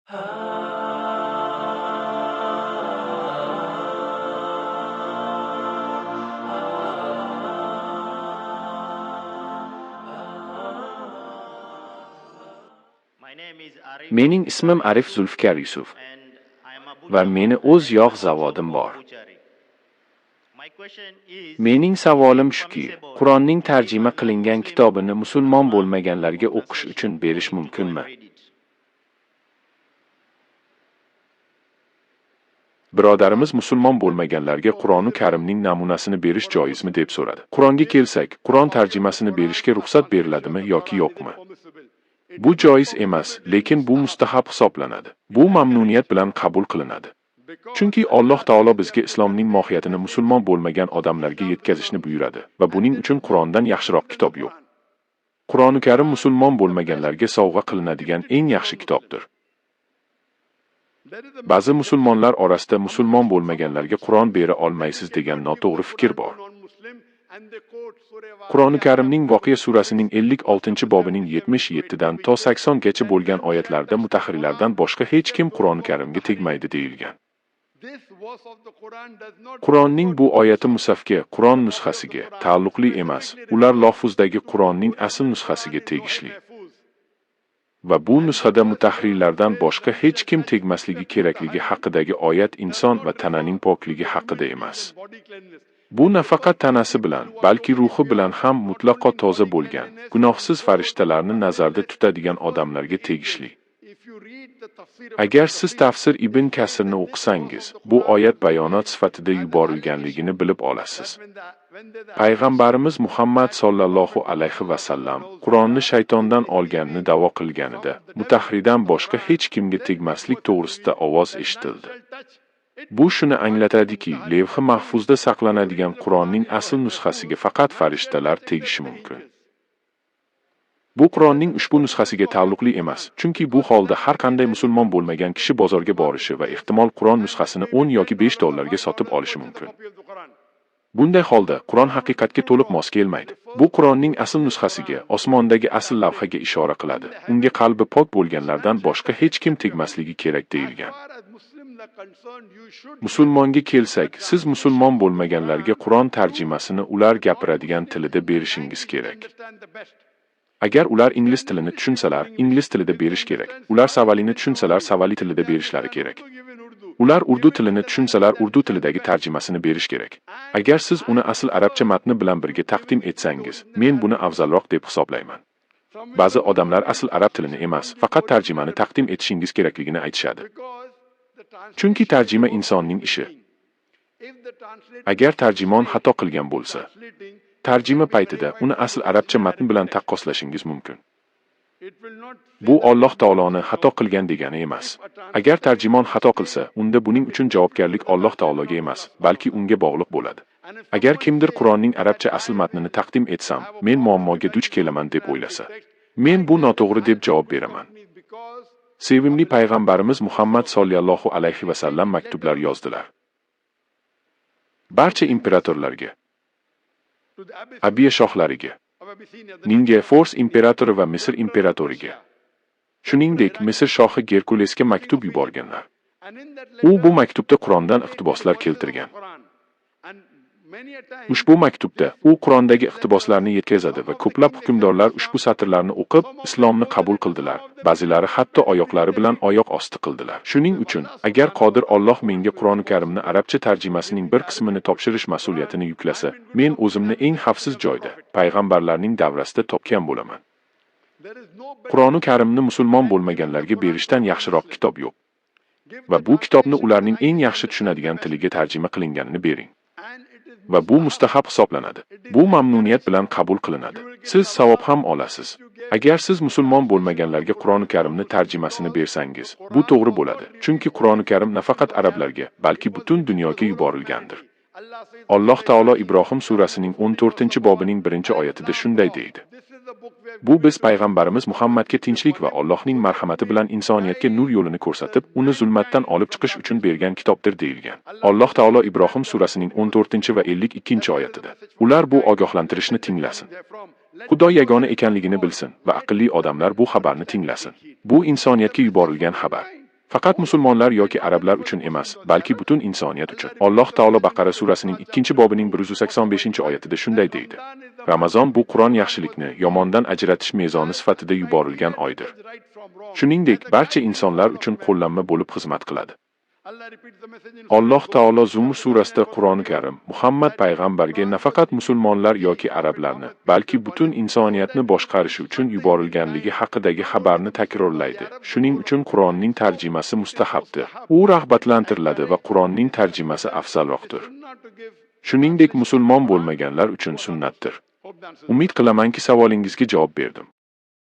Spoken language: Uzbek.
Mening ismim Arif Zulfikar Yusuf va meni o'z yog' zavodim bor. Mening savolim shuki, Qur'onning tarjima qilingan kitobini musulmon bo'lmaganlarga o'qish uchun berish mumkinmi? Birodarimiz musulmon bo'lmaganlarga Qur'oni Karimning namunasini berish joizmi deb so'radi. Qur'onga kelsak, Qur'on tarjimasini berishga ruxsat beriladimi yoki yo'qmi? Bu joiz emas, lekin bu mustahab hisoblanadi. Bu mamnuniyat bilan qabul qilinadi. Chunki Alloh taolo bizga islomning mohiyatini musulmon bo'lmagan odamlarga yetkazishni buyuradi va buning uchun Qur'ondan yaxshiroq kitob yo'q. Qur'oni Karim musulmon bo'lmaganlarga sovg'a qilinadigan eng yaxshi kitobdir. Ba'zi musulmonlar orasida musulmon bo'lmaganlarga Qur'on bera olmaysiz degan noto'g'ri fikr bor. Qur'oni Karimning Voqea surasining 56-bobining 77 dan to 80 gacha bo'lgan oyatlarida mutahhirlardan boshqa hech kim Qur'oni Karimga tegmaydi deyilgan. Qur'onning bu oyati musafga, Qur'on nusxasiga taalluqli emas. Ular Lohfuzdagi Qur'onning asl nusxasiga tegishli. Va bu nusxada mutahhirlardan boshqa hech kim tegmasligi kerakligi haqidagi oyat inson va tananing pokligi haqida emas. Bu nafaqat tanasi bilan, balki ruhi bilan ham mutlaqo toza bo'lgan, gunohsiz farishtalarni nazarda tutadigan odamlarga tegishli. Agar siz tafsir Ibn Kasirni o'qisangiz, bu oyat bayonot sifatida yuborilganligini bilib olasiz. Payg'ambarimiz Muhammad sollallohu alayhi va sallam Qur'onni shaytondan olganini da'vo qilganida, mutahhirdan boshqa hech kimga tegmaslik to'g'risida ovoz eshitildi. Bu shuni anglatadiki, Levhi Mahfuzda saqlanadigan Qur'onning asl nusxasiga faqat farishtalar tegishi mumkin. Bu Qur'onning ushbu nusxasiga taalluqli emas, chunki bu holda har qanday musulmon bo'lmagan kishi bozorga borishi va ehtimol Qur'on nusxasini 10 yoki 5 dollarga sotib olishi mumkin. Bunday holda Qur'on haqiqatga to'liq mos kelmaydi. Bu Qur'onning asl nusxasiga, osmondagi asl lavhaga ishora qiladi. Unga qalbi pok bo'lganlardan boshqa hech kim tegmasligi kerak deyilgan. Musulmonga kelsak, siz musulmon bo'lmaganlarga Qur'on tarjimasini ular gapiradigan tilida berishingiz kerak. Agar ular ingliz tilini tushunsalar, ingliz tilida berish kerak. Ular savalini tushunsalar, savali tilida berishlari kerak. Ular urdu tilini tushunsalar, urdu tilidagi tarjimasini berish kerak. Agar siz uni asl arabcha matni bilan birga taqdim etsangiz, men buni afzalroq deb hisoblayman. Ba'zi odamlar asl arab tilini emas, faqat tarjimani taqdim etishingiz kerakligini aytishadi. Chunki tarjima insonning ishi. Agar tarjimon xato qilgan bo'lsa, tarjima paytida uni asl arabcha matn bilan taqqoslashingiz mumkin. Bu Alloh taoloni xato qilgan degani emas. Agar tarjimon xato qilsa, unda buning uchun javobgarlik Alloh taologa emas, balki unga bog'liq bo'ladi. Agar kimdir Qur'onning arabcha asl matnini taqdim etsam, men muammoga duch kelaman deb o'ylasa, men bu noto'g'ri deb javob beraman. Sevimli payg'ambarimiz Muhammad sollallohu alayhi va sallam maktublar yozdilar. Barcha imperatorlarga, Abiya shohlariga, Ninga Fors imperatori va Misr imperatoriga. Shuningdek, Misr shohi Gerkulesga maktub yuborganlar. U bu maktubda Qur'ondan iqtiboslar keltirgan. Ushbu maktubda u Qur'ondagi iqtiboslarni yetkazadi va ko'plab hukmdorlar ushbu satrlarni o'qib, islomni qabul qildilar. Ba'zilari hatto oyoqlari bilan oyoq osti qildilar. Shuning uchun, agar Qodir Alloh menga Qur'oni Karimni arabcha tarjimasining bir qismini topshirish mas'uliyatini yuklasa, men o'zimni eng xavfsiz joyda, payg'ambarlarning davrasida topgan bo'laman. Qur'oni Karimni musulmon bo'lmaganlarga berishdan yaxshiroq kitob yo'q. Va bu kitobni ularning eng yaxshi tushunadigan tiliga tarjima qilinganini bering. Va bu mustahab hisoblanadi. Bu mamnuniyat bilan qabul qilinadi. Siz savob ham olasiz. Agar siz musulmon bo'lmaganlarga Qur'oni Karimni tarjimasini bersangiz, bu to'g'ri bo'ladi. Chunki Qur'oni Karim nafaqat arablarga, balki butun dunyoga yuborilgandir. Alloh taolo Ibrohim surasining 14-bobining 1-oyatida shunday deydi. Bu biz payg'ambarimiz Muhammadga tinchlik va Allohning marhamati bilan insoniyatga nur yo'lini ko'rsatib, uni zulmatdan olib chiqish uchun bergan kitobdir deyilgan. Alloh taolo Ibrohim surasining 14 va 52-oyatida. Ular bu ogohlantirishni tinglasin. Xudo yagona ekanligini bilsin va aqlli odamlar bu xabarni tinglasin. Bu insoniyatga yuborilgan xabar. Faqat musulmonlar yoki arablar uchun emas, balki butun insoniyat uchun. Alloh taolo Baqara surasining 2-bobining 185-oyatida shunday deydi: Ramazon bu Qur'on yaxshilikni yomondan ajratish mezoni sifatida yuborilgan oydir. Shuningdek, barcha insonlar uchun qo'llanma bo'lib xizmat qiladi. Alloh taolo Zumr surasida Qur'oni Karim Muhammad payg'ambarga nafaqat musulmonlar yoki arablarni, balki butun insoniyatni boshqarishi uchun yuborilganligi haqidagi xabarni takrorlaydi. Shuning uchun Qur'onning tarjimasi mustahabdir. U rag'batlantiriladi va Qur'onning tarjimasi afzalroqdir. Shuningdek, musulmon bo'lmaganlar uchun sunnatdir. Umid qilamanki, savolingizga javob berdim.